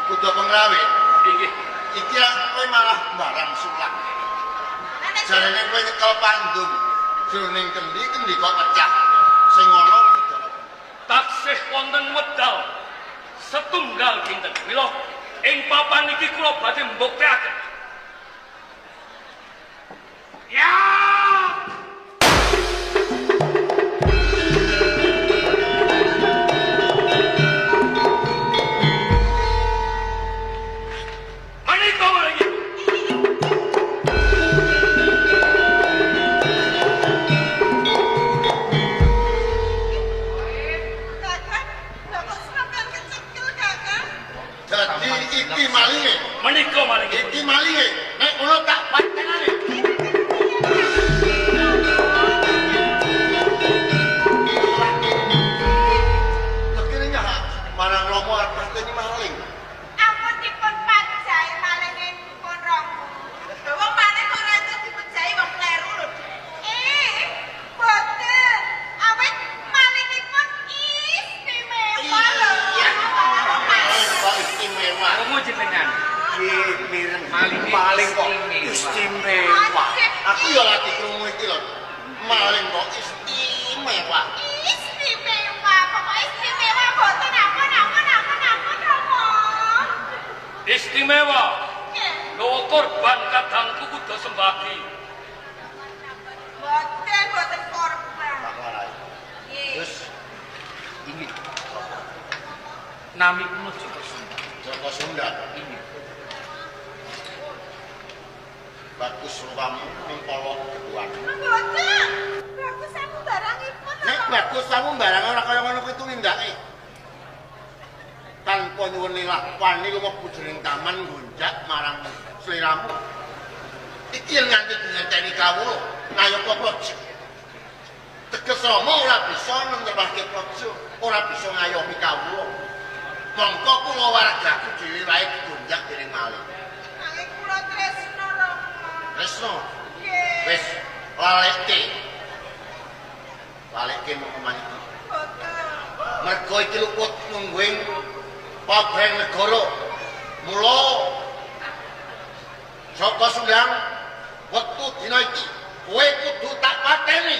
Kuda pengrawit. Inggih. Iki kowe malah barang sulak. Jarene kowe nyekel pandum jroning kendi, kendi kok pecah. Sing ana taksih wonten wedal setunggal dinten. Mila ing papan iki kula badhe mbuktekaken. Ya! Menika lagi. Kakang, lha kok sampean kecekel, Kakang? Dadi iki malinge. Menika malinge. Iki malinge. Nek ngono tak patenane. Lekene nyah marang Rama arep pateni maling. Ampun dipun pajahi malingipun Rama. Lho wong maling kok ora entuk dipejahi wong kleru lho. Boten. Awit malingipun istimewa lho. Iya. Wong Maling kok istimewa. Krungu jenengan. Nggih, mireng. Malinge Maling kok istimewa. istimewa. Aku ya lagi krungu iki lho. Maling kok istimewa. Istimewa, pokoknya istimewa boten ampun ampun ampun ampun Rama. Istimewa. Nggih. Gawa korban kadangku kuda sembagi. Boten boten korban. Tak warai. Nggih. Terus Inggih. Nami kula Joko Sunda. Joko Sunda. Inggih. Bagus rupamu ning polo keduan. Boten. Bagus aku barangipun. Nek bagus kamu barang ora kaya ngono kuwi tumindake. Tanpa nyuwun lilah wani lumebu jroning taman nggonjak marang sliramu. Iki yen nganti dingerteni kawula ngayaka praja. Teges Rama ora bisa nentremake praja, ora bisa ngayomi kawula. Mongko kula wargaku dhewe wae digonjak dening maling. Nanging kula tresna Rama. Tresna Nggih. wis lalekke. Lalekke mung omah iki. Boten. Mergo iki luput nungguing pabreng negara. Mula Joko Sundang wektu dina iki kowe kudu tak pateni.